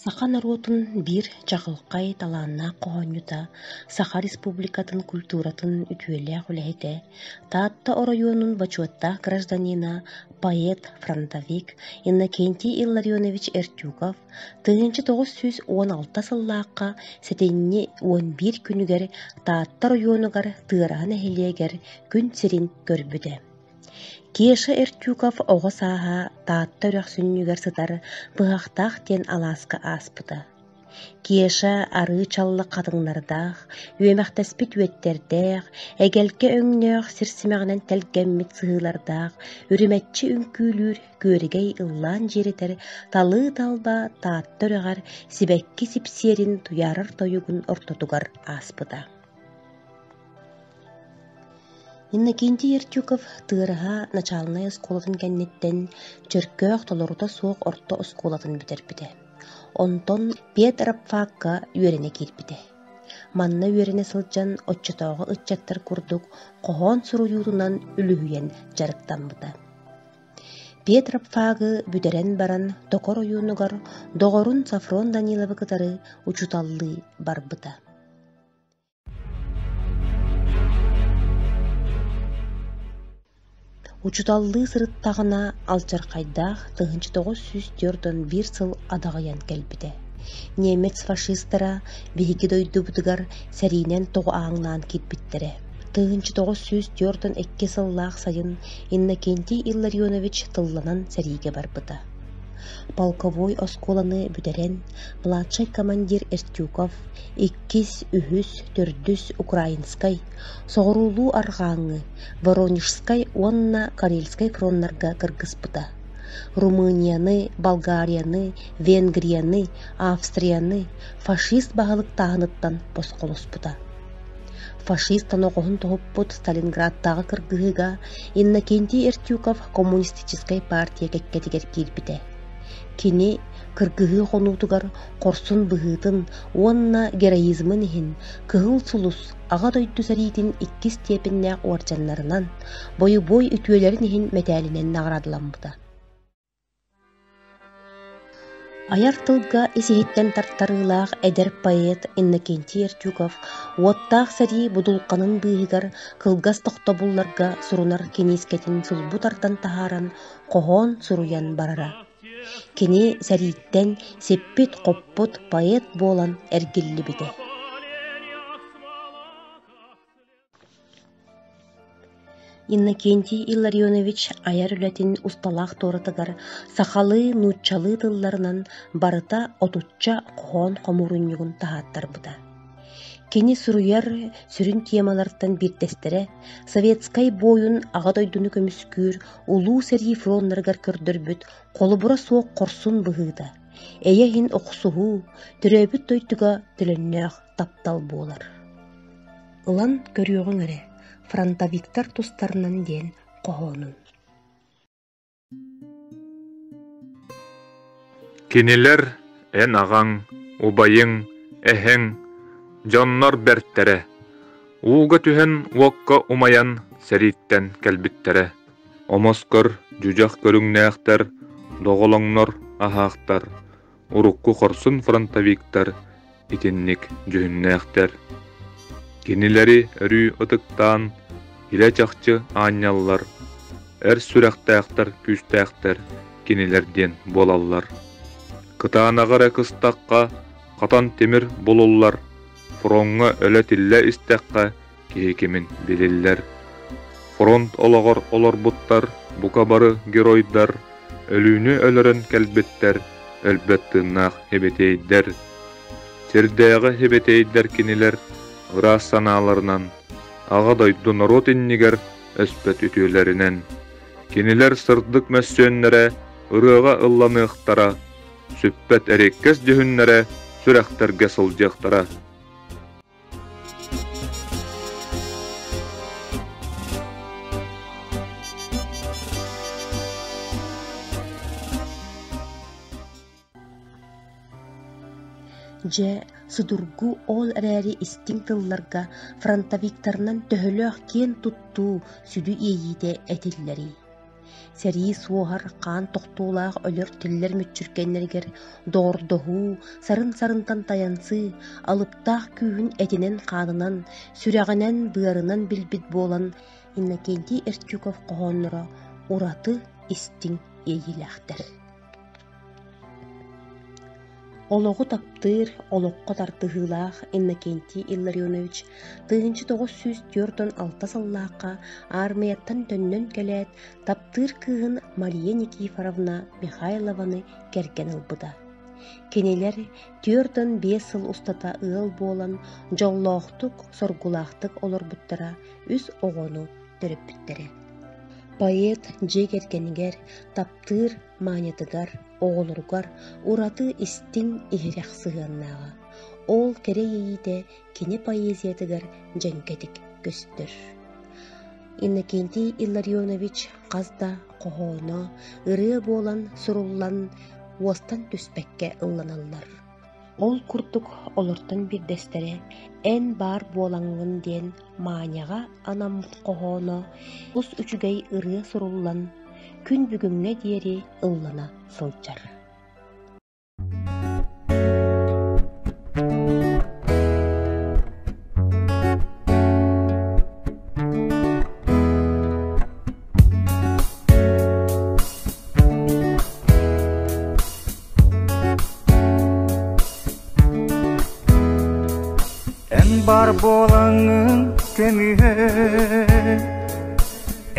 Саха норуотун биир чаҕылхай талааннаах хоһоонньута, Саха Республикатын культуратын үтүөлээх үлэһитэ, Таатта оройуонун бочуоттаах гражданина, поэт, фронтовик Иннокентий Илларионович Эртюков 1916 сыллаахха сэтинньи 11 күнүгэр Таатта оройуонугар Тыараһа нэһилиэгэр күн сирин көрбүтэ. Кеша Эртюков оҕо сааһа Таатта үрэх сүнньүгэр сытар Быһахтаах диэн алааска ааспыта. Кеша арыы чаллах хатыҥнардаах, үөмэхтэспит үөттэрдээх, эгэлгэ өҥнөөх сир симэҕинэн тэлгэммит сыһыылардаах, үрүмэччи үҥкүүлүүр, күөрэгэй ыллаан дьиэрэтэр талыы-талба Таатта үрэҕэр сибэкки сипсиэрин туйаарар тойугун ортотугар ааспыта. Иннокентий Эртюков Тыараһа начаалынай оскуолатын кэнниттэн Чөркөөх толорута суох орто оскуолатын бүтэрбитэ. Онтон педрабфакка үөрэнэ киирбитэ. Манна үөрэнэ сылдьан оччотооҕу ыччаттар курдук хоһоон суруйуутунан үлүһүйэн дьарыктаммыта. Петрабфагы бүтэрэн баран Токор ойуунугар доҕорун Софрон Даниловы кытары учууталлыы барбыта. Учууталлыы сырыттаҕына алдьархайдаах 1941 сыл адаҕыйан кэлбитэ. Немец фашистара биһиги дойдубутугар сэриинэн тоҕо ааҥнаан киирбиттэрэ. 1942 сыллаах сайын Иннокентий Илларионович тылланан сэриигэ барбыта. Полковой оскуоланы бүтэрэн, младшай командир Эртюков иккис, үһүс, төрдүс Украинскай, соҕуруулуу-арҕааҥҥы, Воронежскай уонна Карельскай фроннарга кыргыспыта. Румынияны, Болгарияны, Венгрияны, Австрияны фашист баһылыктааһыныттан босхолоспута. Фашист тоноҕоһун тоһуппут Сталинградтааҕы кыргыһыыга Иннокентий Эртюков коммунистическай партия кэккэтигэр киирбитэ. Кини кыргыһыы хонуутугар хорсун быһыытын уонна героизмын иһин Кыһыл Сулус Аҕа дойду сэриитин иккис степеннээх уордьаннарынан, бойобуой үтүөлэрин иһин мэтээлинэн наҕараадаламмыта. Айар тылга ис-иһиттэн тартарыылаах эдэр поэт Иннокентий Эртюков уоттаах сэрии будулҕанын быыһыгар кылгас тохтобулларга сурунар киниискэтин сулбу тардан таһааран хоһоон суруйан барара. Кини сэрииттэн сиппит-хоппут поэт буолан эргиллибитэ. Иннокентий Илларионович айар үлэтин усталаах туоратыгар сахалыы, нууччалыы тылларынан барыта отучча хоһоон хомуурунньугун таһааттарбыта. Кини суруйар сүрүн темалартан биирдэстэрэ советскай буойун Аҕа дойдуну көмүскүүр Улуу сэрии фроннарыгар көрдөрбүт холобура суох хорсун быһыыта, эйэ иһин охсуһуу, төрөөбүт дойдуга төлөннөөх таптал буолар. Ылан көрүөҕүҥ эрэ, фронтовиктар тустарынан диэн хоһоонун. Кинилэр эн аҕаҥ, убайыҥ, эһэҥ, дьоннор бэртэрэ, ууга түһэн уокка умайан сэрииттэн кэлбиттэрэ. Омоскор дьүдьэх көрүҥнээхтэр, доҕолоҥнор аһаахтар, урукку хорсун фронтовиктар итинник дьүһүннээхтэр. Кинилэри өрүү ытыктаан, илэ-чахчы аанньаллар, эр сүрэхтээхтэр күүстээхтэр кинилэр диэн буолаллар. Кытаанаҕы эрэ кыстахха, хатан тимир булуллар, фроҥҥа өлө-тиллэ истэххэ киһи кимин билиллэр. Фронт олоҕор олорбуттар бука бары геройдар, өлүүнү өлөрөн кэлбиттэр, өлбөт тыыннаах хибитиэйдэр. Сирдээҕи хибитиэйдэр кинилэр ыраас санааларынан, Аҕа дойду норуот иннигэр өспөт үтүөлэринэн. Кинилэр сырдык мөссүөннэрэ ырыаҕа ылланыахтара, сүппэт эриэккэс дьүһүннэрэ сүрэхтэргэ сылдьыахтара. Дьэ, судургу ол эрээри истиҥ тылларга фронтовиктарынан төһөлөөх киэн туттуу сүдү иэйиитэ этиллэрий? Сэрии суоһар хаан тохтуулаах өлөр-тиллэр мүччүргэннэригэр доҕордоһуу, сарын-сарынтан тайансыы, алыптаах күүһүн этинэн-хаанынан, сүрэҕинэн-быарынан билбит буолан Иннокентий Эртюков хоһоонноро ураты истиҥ иэйиилээхтэр. Олоҕу таптыыр, олоххо тардыһыылаах Иннокентий Илларионович 1946 сыллаахха аармыйаттан төннөн кэлээт, таптыыр кыыһын Мария Никифоровна Михайлованы кэргэн ылбыта. Кинилэр 45 сыл устата ыал буолан, дьоллоохтук, соргулаахтык олорбуттара, үс оҕону төрөппүттэрэ. Поэт дьиэ кэргэнигэр, таптыыр Манятыгар, оҕолоругар ураты истиҥ, иһирэх сыһыаннааҕа. Ол кэрэ иэйиитэ кини поэзиятыгар дьэҥкэтик көстөр. Иннокентий Илларионович хас да хоһооно ырыа буолан суруллан уостан түспэккэ ылланаллар. Ол курдук олортон биирдэстэрэ «Эн баар буолаҥҥын» диэн Маняҕа анаммыт хоһооно олус үчүгэй ырыа суруллан, күн бүгүҥҥэ диэри ыллана сылдьар. Эн бар буолаҥҥын көмүһэ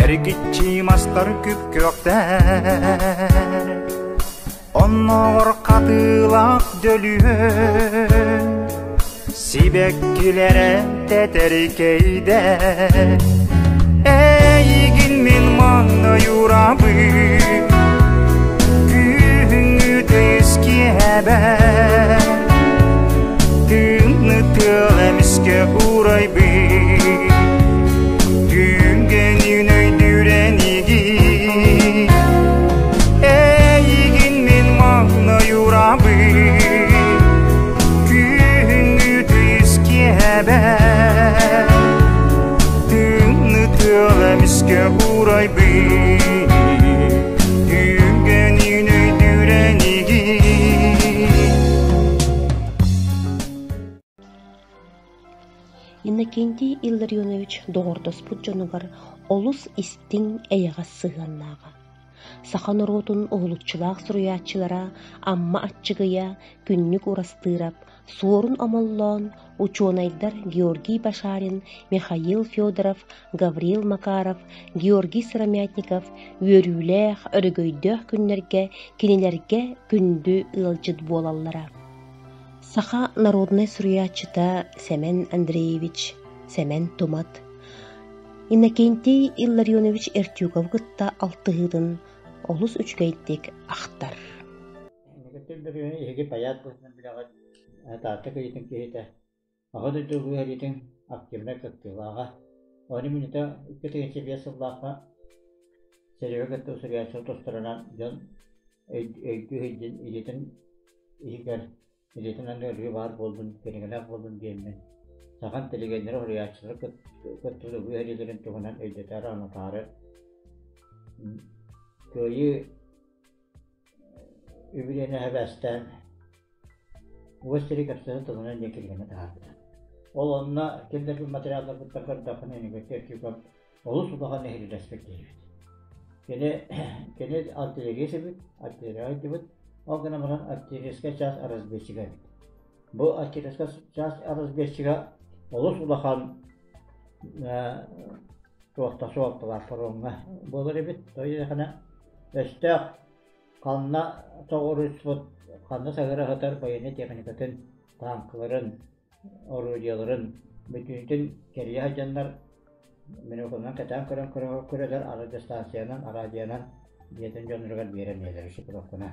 Эргиччи мастар күп-күөхтэр Оннооҕор хатыылаах дөлүһүн Сибэккилэрэ тэтэркэйдэр Эйигин мин манна юрабын Күһүҥҥү тыйыс киэһэбэр Тыынны тыал эмискэ уурайбыт Түүнгэнин өйдүүрэн игин Эйигин мин манна юрабын Күһүҥҥү тыйыс киэһэбэр Тыынны тыал эмискэ уурайбыт Түүнгэнин өйдүүрэн игин Иннокентий Илларионович доҕордоспут дьонугар олус истиҥ, эйэҕэс сыһыаннааҕа. Саха норуотун уһулуччулаах суруйааччылара Амма Аччыгыйа, Күннүк Урастыырап, Суорун Омоллоон, учуонайдар Георгий Башарин, Михаил Федоров, Гаврил Макаров, Георгий Сыромятников үөрүүлээх, өрөгөйдөөх күннэргэ кинилэргэ күндү ыалдьыт буолаллара. Саха народнай суруйааччыта Сэмэн Андреевич Сэмэн Тумат Иннокентий Илларионович Эртюковы кытта алтыһыытын олус үчүгэйдик ахтар. Иннокентий Илларионович эһиги байаат быһыытынан билэҕит, Таатта кыйытын киһитэ, Аҕа дойду Улуу сэриитин активнай кыттыылааҕа. Ону мүнүүтэ 2 5 сыллаахха сэриигэ кытта суруйааччылар тустарынан дьон өйдүү сылдьан илиитин иһигэр илиитин анныгар өрүү баар буоллун, кинигэлээх буоллун диэммин саха интеллигеннэрэ суруйааччылары кытта Улуу сэриилэрин туһунан өйдөтөөрү анатаары Кыайыы үбүлүөнэ эбээстээн Уос сири кэпсэтэ тылынан диэн кинигэни таһаарбыта. Ол онно киллэрбит материалларбыттан көрдөххүнэ Иннокентий Артюков олус улахан нэһилиэлэспит киһибит. Кини, кини артиллерист эбит, артиллерия айдыбыт, ол гынан баран артиллерийскай чаас разведчига эбит. Бу артиллерийскай чаас разведчига олус улахан туохта суолталаах фроҥҥа буолар эбит. Тоҕо диэтэххинэ өстөөх ханна тоҕуоруспут, ханна саһыара сытар байыаннай техникатын, тааҥкаларын, орудиеларын бүтүүтүн кэрийэ сылдьаннар минутанан кэтээн көрөн көрөлөр радиостанциянан, араадьыйанан дьиэтин дьонноругар биэрэн иһэллэр шифровканы.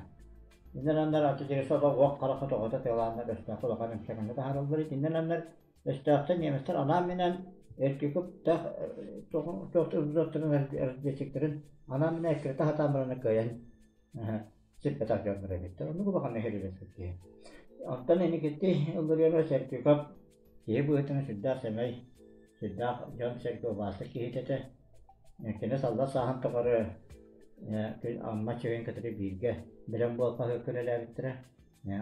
Иннин аннар артиллерия уох харахха тоҕото тыалааннар өстөөххө улахан эмсэҕэни таһаараллар. Итиннэн аннар Өстөөхтөн немецтэр анаан-минээн Эркикуптаах разведчиктэрин анаан-минээн эккирэтэ сатаан баран кыайан сиппэтэх дьоннор эбиттэр. Оннук улахан эһэлэспит киһи. Онтон инникитти Илларионович Эртюков киһи быһыытынан сүрдээх сэмэй, сүрдээх дьон-сэргэ убаастык киһитэ этэ. Кини саллар сааһын тухары Амма Аччыгыйын кытары бииргэ бэлэм буол хаһыакка үлэлээбиттэрэ.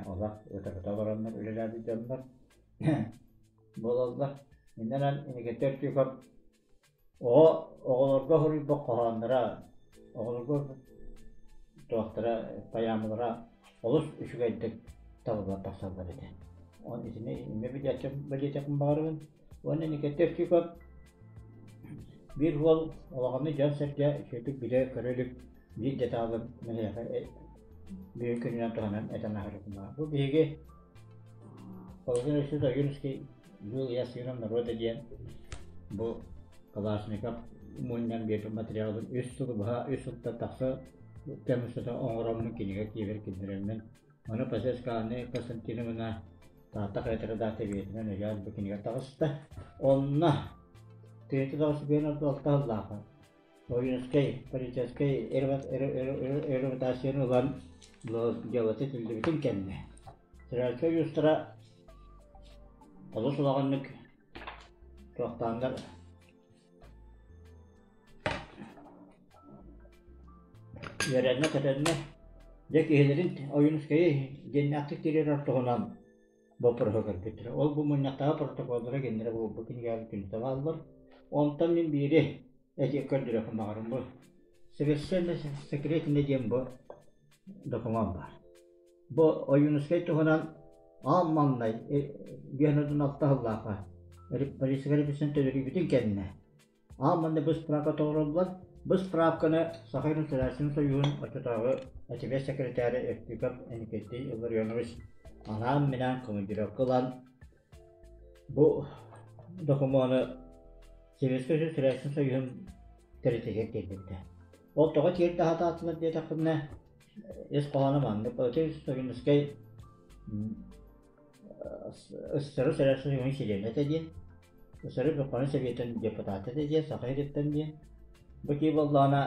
Олох утарыта олороннор үлэлээбит дьоннор буолаллар. Иннинэн Никита Артюков оҕо оҕолорго суруйбут хоһоонноро, оҕолорго туохтара, поэмалара олус үчүгэйдик талыллан тахсаллар этэ. Ол итини инньэ бэлиэтиэхпин баҕарабын. Уонна Никита Артюков биир уол улаханнык дьон-сэргэ үчүгэйдик билэ-көрө илик биир деталын миэхэ бүгүн күнүнэн туһанан этэн аһарбытым. Бу биһиги Владимир Васильевич Ойуунускай «Был я сыном народа» диэн бу Калашников мунньан биэрбит материалын үс сыл быһа үс сылтан тахса кэм устата оҥороммун кинигэ киэбэр киллэрэммин ону Посельская Анна Константиновна Таатта хайата редакция бэйэтинэн өйөөн бу кинигэ таҕыста. Онно тыйата таҕыс биэн ордук алта сыллаахха Ойуунускай полицейскай репутацияны ылан дьыалата тиллибитин кэннэ Сыралка уустара олус улаханнык туохтааннар үөрэннэ-көтөннө дьэ киһилэрин Ойуунускайы дьиҥнээхтик тириэрэр туһунан боппуруоһу көрбүттэрэ. Ол бу мунньахтааҕы протоколлара кинилэрэ бу кинигэҕэ күнтэ бааллар. Онтон мин биири этиэххэ көрдөрүөхпүн баҕарым бу совершенно секретный диэн бу докумуон баар. Бу Ойуунускай туһунан аан маҥнай 56 сыллаахха полиция репрессияны төлөрүйбүтүн кэннэ аан маҥнай бу справка толоруллан, бу справканы Саха Федерациятын Союһун оччотооҕу АТБ секретаря Евтюков Никитий Илларионович анаан-минээн командировка ылан бу докумуону Советскай Федерациятын Союһун тэрилтэтигэр тиэрдибитэ. Ол тоҕо тиэрдэ сатаатылар диэтэхпинэ, ис хоһооно маннык Ойуунускай СССР Союһун чилиэнэ этэ диэн, СССР Верховнай Советын депутата этэ диэн, Саха сириттэн диэн. Бу киһи буоллаҕына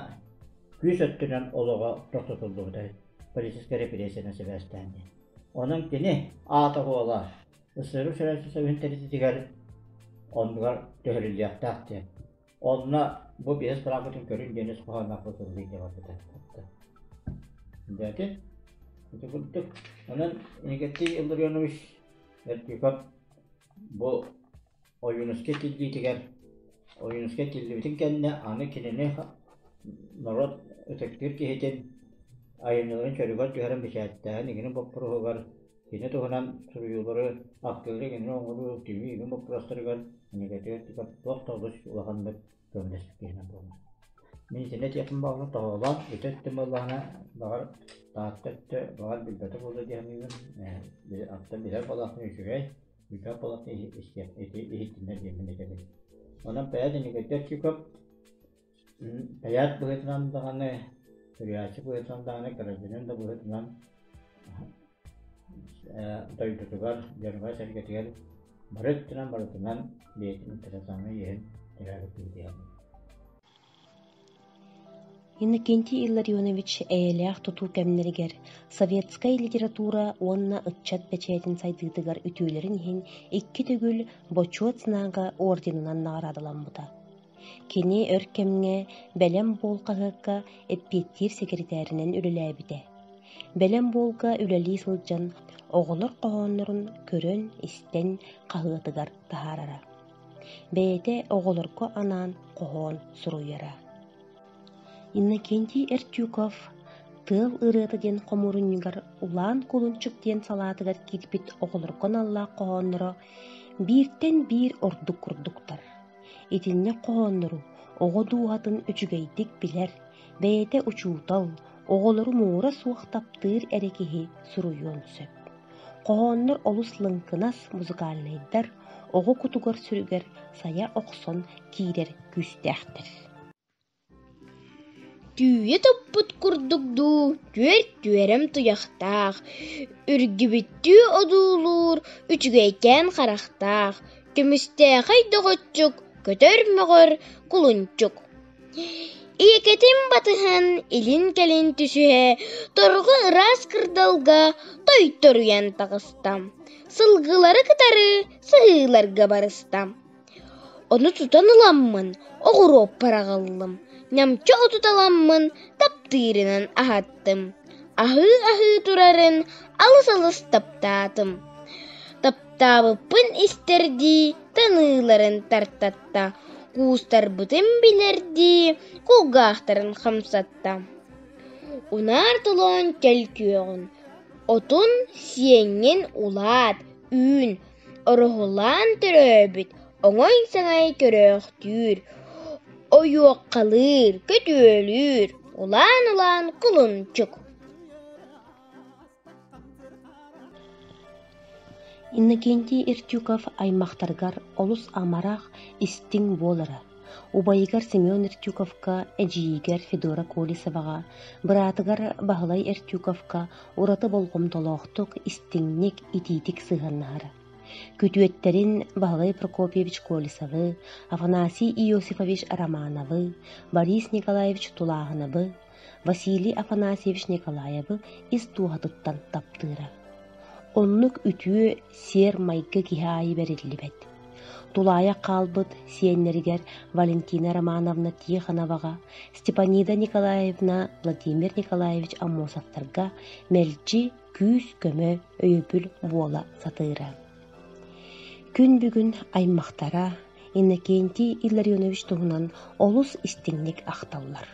күүс өттүнэн олоҕо тохтотуллубута политическай репрессиянан сибээстээн диэн. Онон кини аата буола СССР Союһун тэрилтэтигэр оннугар төһөрүллүөхтээх диэн. Онно бу биэс бырааппытын көрүн диэн ис хоһоонноох бу илдьэ барбыта. Дьэ, ити курдук. Онон Никитий Илларионович Эртюков бу Ойуунускай тиллиитигэр Ойуунускай тиллибитин кэннэ аны кинини норуот ытыктыыр киһитин айымньыларын чөлүгэр түһэрэн бэчээттээһин игини боппуруоһугар Кини туһунан суруйуулары, ахтыылары кинини оҥоруу, түмүү игин боппуруостарыгар кинигэтигэр туох да олус улаханнык көмөлөспүт киһинэн буолар. Мин итини этиэхпин баҕарабын тоһоҕолоон ити өттүн буоллаҕына баҕар Таатта өттө баҕар билбэтэ буолуо дии саныыбын. Аттан билэр буоллахпына үчүгэй, билбэт буоллахпына ити иһиттиннэр диэммин этэбин. Онон бэйэ Никита Чиков Бэйээт быһыытынан даҕаны, суруйааччы быһыытынан даҕаны, гражданин да быһыытынан дойдутугар, дьонугар-сэргэтигэр бары өттүнэн барытынан бэйэтин тырасаҥҥа иэһин төрөөбүт киһи диэн. Иннокентий Илларионович эйэлээх тутуу кэмнэригэр советскай литература уонна ыччат бэчээтин сайдыытыгар үтүөлэрин иһин икки төгүл Бочуот Знага орденынан наҕараадаламмыта. Кини өр кэмҥэ «Бэлэм буол» хаһыакка эппиэттиир сэкиритээринэн үлэлээбитэ. «Бэлэм буолга» үлэлии сылдьан оҕолор хоһооннорун көрөн-истэн хаһыатыгар таһаарара. Бэйэтэ оҕолорго анаан хоһоон суруйара. Иннокентий Эртюков «Тыал ырыата» диэн хомуурунньугар Улаан Кулунчук диэн салаатыгар киирбит оҕолорго аналлаах хоһоонноро бииртэн биир ордук курдуктар. Итинник хоһооннору оҕо дууһатын үчүгэйдик билэр, бэйэтэ учуутал, оҕолору муҥура суох таптыыр эрэ киһи суруйуон сөп. Хоһооннор олус лыҥкынас музыкальнайдар, оҕо кутугар-сүрүгэр сайа охсон киирэр күүстээхтэр. Түүйэ туппут курдук дуу, түөрт түөрэм туйахтаах, үргүбүттүү одуулуур үчүгэйкээн харахтаах, көмүстээхэй доҕоччук, көтөр-мөҕөр кулунчук. Ийэкэтин батыһан илин-кэлин түсүһэ, торҕо ыраас кырдалга тойторуйан таҕыста, сылгылары кытары сыһыыларга барыста. Ону тутан ыламмын оҕуруоппар аҕаллым. Ньамчы отуталаммын таптыырынан аһаттым, аһыы-аһыы турарын алыс-алыс таптаатым. Таптаабыппын истэрдии таныыларын тартатта, куустарбытын билэрдии кулгаахтарын хамсатта. Унаар толоон кэл күөҕүн, отун сиэҥҥин улаат, үүн, ороһулаан төрөөбүт оҥой-саҥай көрөөхтүүр, ойуоккалыыр, көтүөлүүр, улаан-улаан кулунчук. Иннокентий Эртюков аймахтарыгар олус амарах, истиҥ буолара. Убайыгар Семен Эртюковка, эдьиийигэр Федора Колесоваҕа, быраатыгар Баһылай Эртюковка ураты болҕомтолоохтук, истиҥник, итиитик сыһыаннаһара. Күтүөттэрин Баһылай Прокопьевич Колесовы, Афанасий Иосифович Романовы, Борис Николаевич Тулааһынабы, Василий Афанасьевич Николаевы ис дууһатыттан таптыыра. Оннук үтүө сиэр-майгы киһи аайы бэриллибэт. Тулаайах хаалбыт сиэннэригэр Валентина Романовна Тихоноваҕа, Степанида Николаевна Владимир Николаевич Аммосовтарга мэлдьи күүс-көмө, өйөбүл буола сатыыра. Күн бүгүн аймахтара Иннокентий Илларионович туһунан олус истиҥник ахталлар.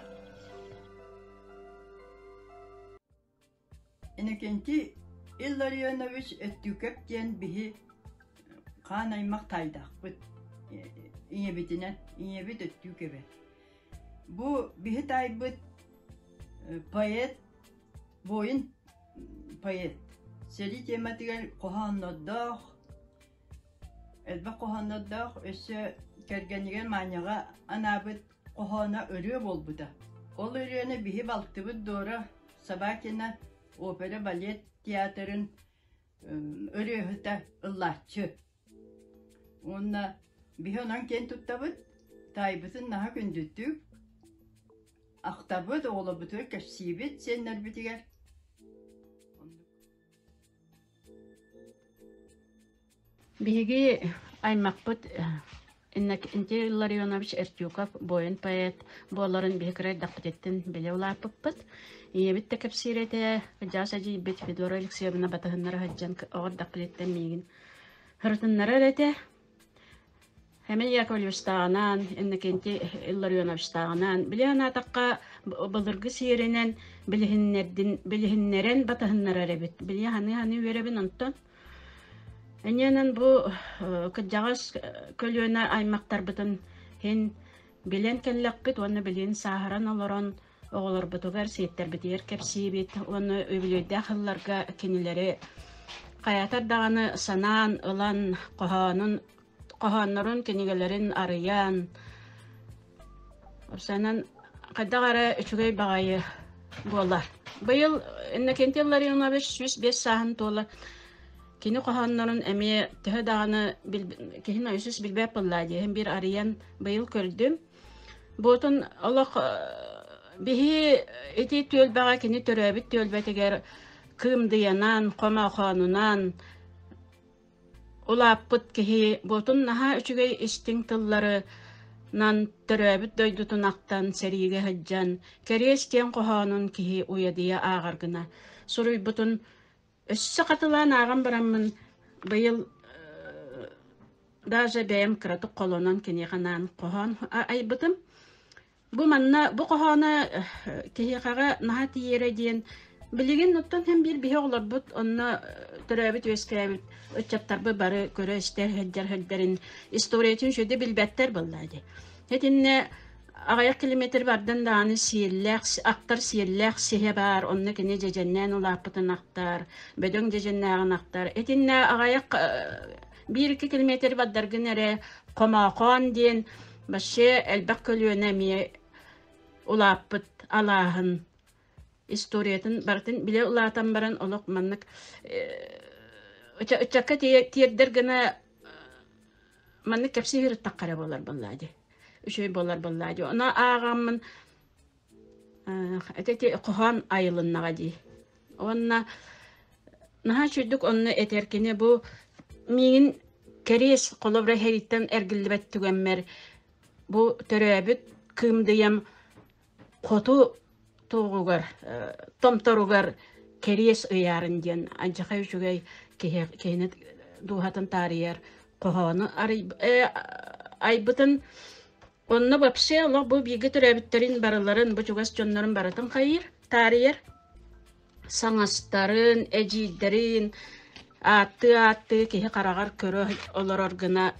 Иннокентий Илларионович Өттүүкэп диэн биһи хаан аймах таайдаахпыт. Ийэбитинэн, ийэбит Өттүүкэбэ. Бу биһи таайбыт поэт Буойун поэт сэрии тиэмэтигэр хоһооннордоох, элбэх хоһооннордоох, өссө кэргэнигэр Маняҕа анаабыт хоһооно ырыа буолбута. Ол ырыаны биһи балтыбыт Дора Собакина опера балет театрын ырыаһыта ыллааччы. Уонна биһи онон киэн туттабыт, таайбытын наһаа күндүтүк ахтабыт, оҕолорбутугар кэпсиибит сиэннэрбитигэр. Биһиги аймахпыт Иннокентий Илларионович Эртюков буойун поэт буоларын биһи кыра эрдэхпититтэн билэ улааппыппыт. Ийэбит да кэпсиир этэ, кырдьаҕас эдьиийбит Федора Алексеевна батыһыннара сылдьан оҕо эрдэхпититтэн миигин ырытыннарар этэ. Эмин Яковлевичтааҕынан, Иннокентий Илларионовичтааҕынан, били санаатахха былыргы сиэринэн билиһиннэрдин, билиһиннэрэн батыһыннарар эбит. Били ханыы-ханыы үөрэбин онтон. Энньэнэн бу кырдьаҕас көлүөнэ аймахтарбытын иһин билэн кэллэхпит уонна билигин сааһыран олорон оҕолорбутугар, сиэттэрбитигэр кэпсиибит уонна үбүлүөйдээх сылларга кинилэри хайатар даҕаны санаан ылан хоһоонун хоһооннорун кинигэлэрин арыйан Санан хайдах эрэ үчүгэй баҕайы буолар. Быйыл Иннокентий Ларионович 105 сааһын туолар. Кини хоһооннорун эмиэ төһө даҕаны киһин өйсүс билбэт буоллаа диэһин биир арыйан быйыл көрдүм. Буотун олох биһи ити түөлбэҕэ кини төрөөбүт түөлбэтигэр кыымдыйанан, хомоохоонунан Улааппыт киһи буотун наһаа үчүгэй истиҥ тылларынан төрөөбүт дойдутун ахтан сэриигэ сылдьан кэриэс диэн хоһоонун киһи уйадыйа ааҕар гына суруйбутун өссө хатылаан ааҕан бараммын быйыл даже бэйэм кыратык холонон киниэхэ анаан хоһоон айбытым. Бу манна бу хоһооно киһиэхэҕэ наһаа тиийэрэ диэн билигин оттон һэн биир биһи оҕолорбут онно төрөөбүт-үөскээбит ыччаттарбыт бары көрө-истэ сылдьар сирдэрин историятын үчүгэйдик билбэттэр буоллаа дии. Итиннэ аҕыйах километр бардан даҕаны сиэллээх ахтар сиэллээх сиһэ баар, онно кини дьэдьэннээн улааппытын ахтар, бөдөҥ дьэдьэннээҕин ахтар. Итиннэ аҕыйах биир-икки километр бардаргын эрэ Хомоохоон диэн вообще элбэх көлүөнэ эмиэ улааппыт алааһын историятын барытын билэ улаатан баран олох маннык ыччакка тиэрдэр гына маннык кэпсии сырыттахха эрэ буолар буоллаа дии үчүгэй буолар буоллаа дии ону ааҕаммын ити хоһоон айылыннаҕа дии уонна наһаа үчүгдүк онно этэр кини бу миигин кэриэс холобура иһэриттэн эргиллибэт түгэммэр бу төрөөбүт кыымдыйам Хоту туоҕугар, томторугар кэриэс ыйаарын диэн алдьархай үчүгэй киһи киһини дууһатын таарыйар хоһоону айбытын онно вообще олох бу бииргэ төрөөбүттэрин барыларын бу чугас дьоннорун барытын хайыыр таарыйар саҥастарын эдьиийдэрин ааттыы ааттыы киһи хараҕар көрө олорор гына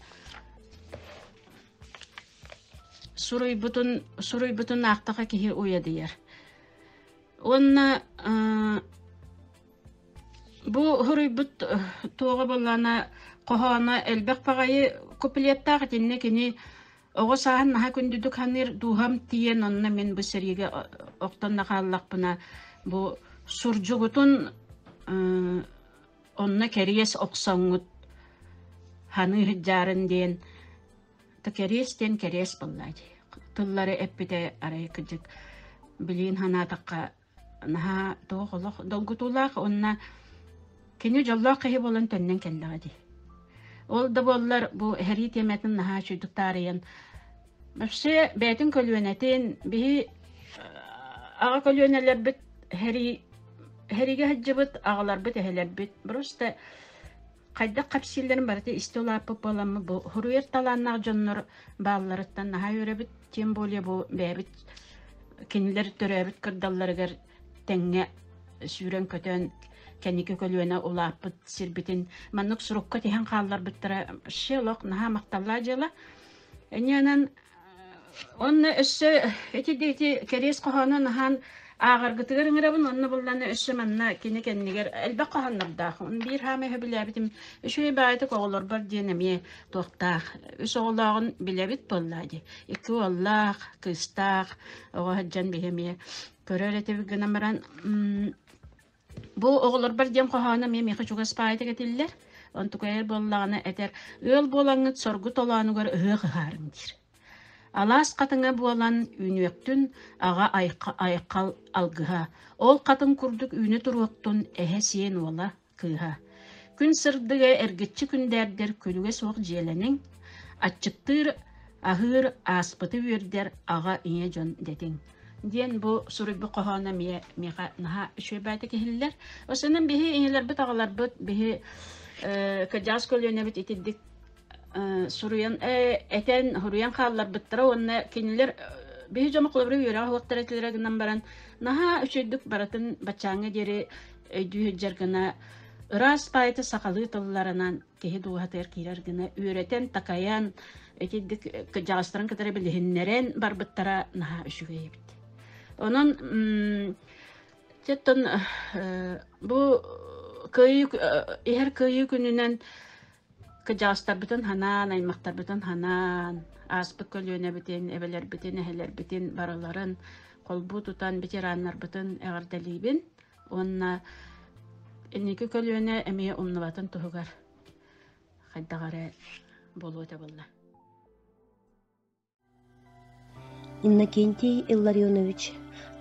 Суруйбутун суруйбутун аахтаха киһи уйадыйар. Уонна бу суруйбут туоҕа буоллаҕына хоһооно элбэх баҕайы куплеттаах итиннэ кини оҕо сааһын наһаа күндүдүк саныыр дууһам тиийэн онно мин бу сэриигэ охтон да хааллахпына бу сурдьугутун онно кэриэс охсоҥҥут ханыы сылдьаарын диэн Кэриэс диэн кэриэс буолла дии. Тыллары эппитэ арай кырдьык билигин санаатахха наһаа туох олох долгутуулаах уонна кини дьоллоох киһи буолан төннөн кэллэҕэ дии. Ол да буоллар бу эһэрии тиэмэтин наһаа үчүгдүк таарыйан вообще бэйэтин көлүөнэтин биһи аҕа көлүөнэлэрбит һэрии һэриигэ сылдьыбыт аҕаларбыт эһэлэрбит просто хайдах кэпсииллэрин барыта истэ улааппыт буоламмыт бу суруйар талааннаах дьоннор баалларыттан наһаа үөрэбит тем более бу бэйэбит кинилэр төрөөбүт кырдалларыгар тэҥҥэ сүүрэн-көтөн кэнники көлүөнэ улааппыт сирбитин маннык сурукка тиһэн хаалларбыттара вообще олох наһаа махталлаах дьыала. Инньэнэн Онно өссө ити ити кэриэс хоһоону наһаан ааҕаргытыгар ыҥырабын уонна булланы өссө манна кини кэннигэр элбэх хоһооннордоох. Биир хаамай сөбүлээбитим үчүгэй баайытык оҕолорбор диэн эмиэ туохтаах. Үс оҕолооҕун билэбит буоллаа дии. Икки уоллаах, кыыстаах оҕо сылдьан биһи эмиэ көрөр этибит гынан баран Бу оҕолорбор диэн хоһооно эмиэ миэхэ чугас баайытык этиллэр. Онтукайар буоллаҕына этэр: «Ыал буолаҥҥыт соргу толоонугар ыһыах ыһаарыҥ» диир. Алаас хатыҥа буолан үүнүөхтүн аҕа айхал алгыһа, ол хатыҥ курдук үүнэ туруохтун эһэ сиэн уола, кыыһа. Күн сырдыга эргиччи күндээрдэр күлүгэ суох дьиэлэниҥ, аччыктыыр, аһыыр, ааспыты үөрдэр аҕа ийэ дьон дэтиҥ. Диэн бу суруйбут хоһооно эмиэ миэхэ наһаа үчүгэй баайдык иһиллэр. Осонон биһи ийэлэрбит, аҕаларбыт, биһи кырдьаҕас көлүөнэбит итирдик суруйан этэн, суруйан хаалларбыттара уонна кинилэр биһи дьомо холобура үөрэҕэ суохтар этилэрэ гынан баран наһаа үчүгэйдик барытын баччааҥҥа диэри өйдүү сылдьар гына ыраас баайыты сахалыы тылларынан киһи дууһатыгар киирэр гына үөрэтэн, такайан, итирдик кырдьаҕастарын кытары билиһиннэрэн барбыттара наһаа үчүгэй эбит. Онон оттон бу кыайыы иһэр кыайыы күнүнэн кырдьаҕастарбытын ханаан, аймахтарбытын ханаан, ааспыт көлүөнэбитин, эбэлэрбитин, эһэлэрбитин барыларын холбуу тутан ветераннарбытын эҕэрдэлиибин. Уонна инники көлүөнэ эмиэ умнубатын туһугар хайдах эрэ буолуо этэ буолла. Иннокентий Илларионович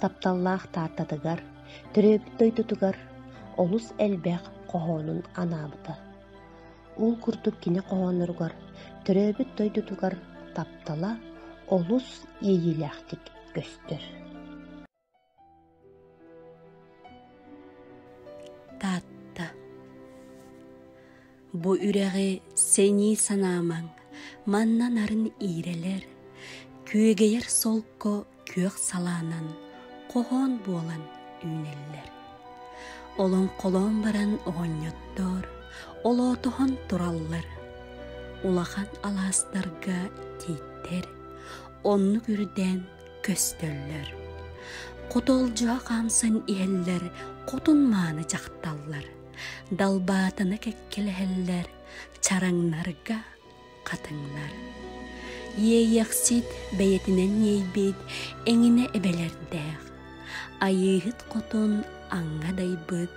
тапталлаах Тааттатыгар, төрөөбүт дойдутугар олус элбэх хоһоонун анаабыта. Ол курдук кини хоһоонноругар төрөөбүт дойдутугар таптала олус иэйиилээхтик көстөр. Таатта Бу үрэҕи сэнии санаамаҥ, манна нарын иирэлэр, күөгэйэр солко күөх салаанан хоһоон буолан үүнэллэр. Олоҥхолоон баран оҕонньоттор олоотоһон тураллар. Улахан алаастарга тииттэр, оннук үрдээн көстөллөр. Хотолдьуһа хаамсан иһэллэр хотун мааны дьахталлар, далбаатана кэккэлэһэллэр чараҥнарга хатыҥнар. Иэйэхсит бэйэтинэн иэйбит эҥинэ эбэлэрдээх, айыыһыт хотун аҥҥа дайбыт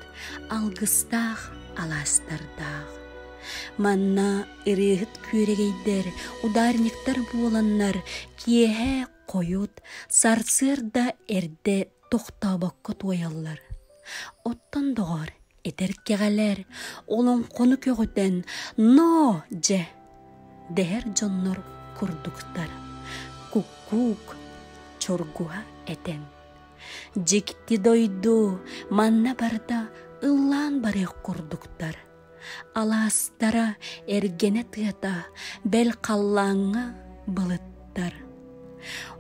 алгыстаах алаастардаах. Манна ырыаһыт күөрэгэйдэр, ударниктар буоланнар киэһэ хойут, сарсыарда эрдэ тохтообокко туойаллар. Оттон доҕоор, этэр кэҕэлэр олоҥхону көҕүтэн «Ноо, дьэ!» дэһэр дьоннор курдуктар. Куккуук чоргуһа этэн. Дьикти дойду манна барыта ыллаан барыах курдуктар. Алаастара эргэнэ тыата, бэл халлааҥҥа былыттар.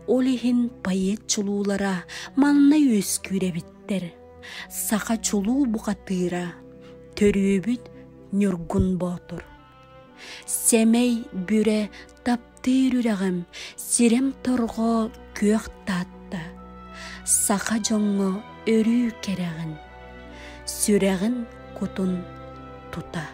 Ол иһин поэт чулуулара манна үөскүүр эбиттэр. Саха чулуу бухатыыра, төрүөбүт Ньургун Боотур. Сэмэй бүрэ таптыыр үрэҕим, сирэм торҕо күөх Таатта. Саха дьоҥҥо өрүү кэрэҕин, сүрэҕин кутун тута.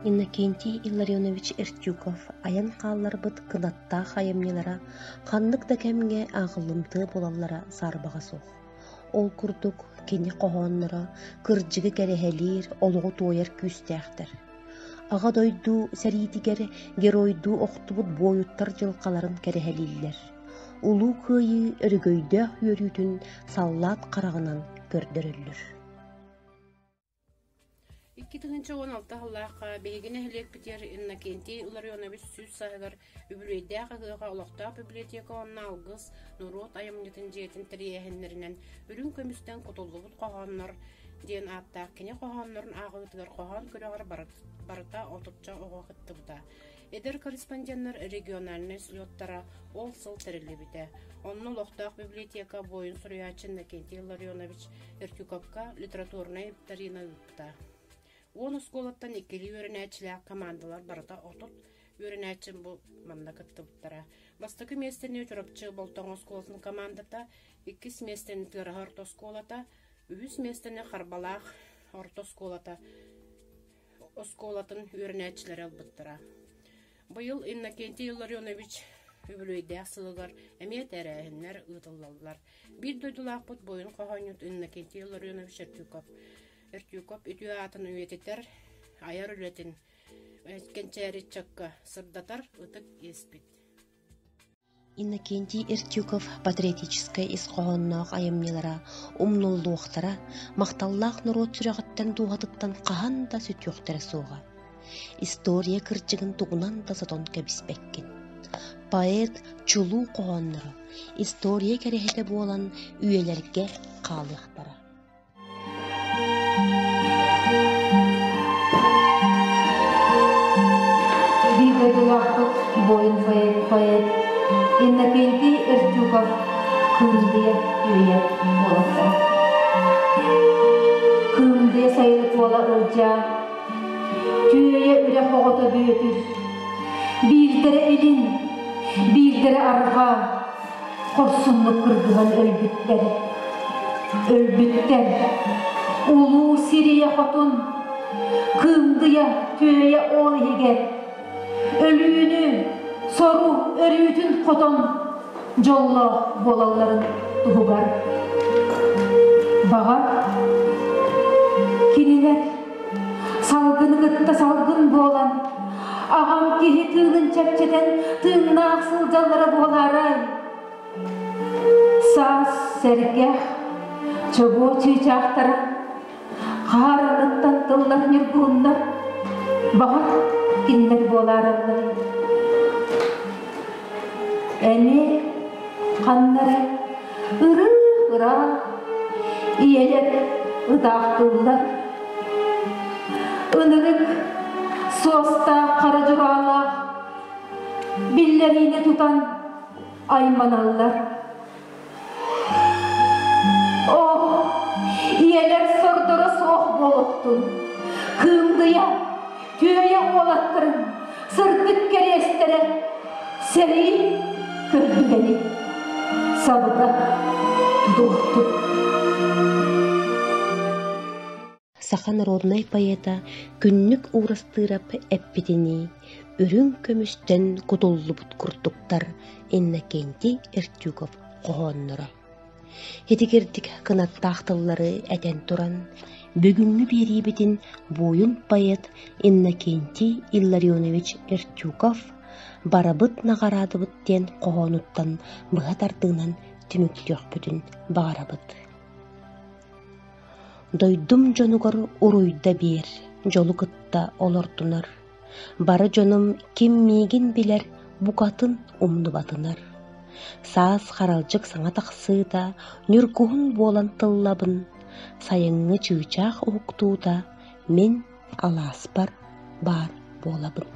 Иннокентий Илларионович Эртюков айан хаалларбыт кынаттаах айымньылара ханнык да кэмҥэ ааҕыллымтыа буолаллара саарбаҕа суох. Ол курдук кини хоһоонноро кырдьыгы кэрэһэлиир, олоҕу туойар күүстээхтэр. Аҕа дойду сэриитигэр геройдуу охтубут буойуттар дьылҕаларын кэрэһэлииллэр. Улуу Кыайыы өрөгөйдөөх үөрүүтүн саллаат хараҕынан көрдөрөллөр. 2016 сыллаахха биһиги нэһилиэкпитигэр Иннокентий Илларионович 100 сааһыгар үбүлүөйдээх ыһыаҕа олохтоох библиотека уонна Алгыс норуот айымньытын дьиэтин тэрийээһиннэринэн Үрүҥ көмүстэн кутуллубут хоһооннор диэн ааттаах кини хоһооннорун ааҕыытыгар хоһоон күрэҕэр барыта отучча оҕо кыттыбыта. Эдэр корреспонденнар региональнай слеттара ол сыл тэриллибитэ. Онно олохтоох библиотека буойун суруйааччы Иннокентий Илларионович Эртюковка литературнай викторина ыыппыта. 10 оскуолаттан иккилии үөрэнээччилээх командалар барыта 30 үөрэнээччи бу манна кыттыбыттара. Бастакы миэстэни Чурапчы Болтоҥо оскуолатын командата, иккис миэстэни Тыараһа орто оскуолата, үһүс миэстэни Харбалаах орто оскуолата оскуолатын үөрэнээччилэрэ ылбыттара. Быйыл Иннокентий Илларионович үбүлүөйдээх сылыгар эмиэ тэрээһиннэр ыытыллаллар. Биир дойдулаахпыт буойун хоһоонньут Иннокентий Илларионович Эртюков Эртюков үтүө аатын үйэтитэр айар үлэтин кэнчээри ыччакка сырдатар ытык иэспит. Иннокентий Эртюков патриотическай ис хоһоонноох айымньылара умнуллуохтара, махталлаах норуот сүрэҕиттэн дууһатыттан хаһан да сүтүөхтэрэ суоҕа. История кырдьыгын тугунан да сотон кэбиспэккин. Поэт чулуу хоһоонноро история кэрэһитэ буолан үйэлэргэ хаалыахтара. Биир дойдулаахпыт буойун поэт Иннокентий Эртюков Кыымдыйа үүйэ уолаттара. Кыымдыйа сайылык уола Ылдьаа, Түөйэ үрэх оҕото Бүөтүр, биирдэрэ илин, биирдэрэ арҕаа, хорсуннук кыргыһан өлбүттэр. Өлбүттэр. Улуу Сирийэ хотун, Кыымдыйа түөйэ ол иһигэр, өлүүнү, сору өрүүтүн хотон дьоллоох буолалларын туһугар. Баҕар, кинилэр салгыны кытта салгын буолан, аҕам киһи тыынын чэпчэтэн тыыннаах сылдьаллара буолаарай? Саас сэргэх, чобуо чыычаахтара хаарыныттан тыллар ньургуһуннар, баҕар кинилэр буолаараллар. Эмиэ ханна эрэ ырыы-ыраах ийэлэр ытаахтыыллар. Ынырык суостаах хара дьураалаах биллэриини тутан айманаллар. Оо, ийэлэр сордоро суох буолуохтун, кыымдыйа, түөйэ уолаттарын сырдык кэриэстэрэ сэрии көрдүгэни сабыта тутуохтун. Саха народнай поэта Күннүк Уурастыырап эппитинии, үрүҥ көмүстэн кутуллубут курдуктар Иннокентий Эртюков хоһоонноро. Итигирдик кынаттаах тыллары этэн туран, бүгүҥҥү биэриибитин буойун поэт Иннокентий Илларионович Эртюков «Барабыт наҕараадабыт» диэн хоһоонуттан быһа тардыынан түмүктүөхпүтүн баҕарабыт. Дойдум дьонугар уруйда биэр, дьолу кытта олордунар. Бары дьонум ким миигин билэр букатын умнубатынар. Саас харалдьык саҥа тахсыыта ньургуһун буолан тыллабын, сайыҥҥы чыычаах уһуктуута мин алааспар баар буолабын.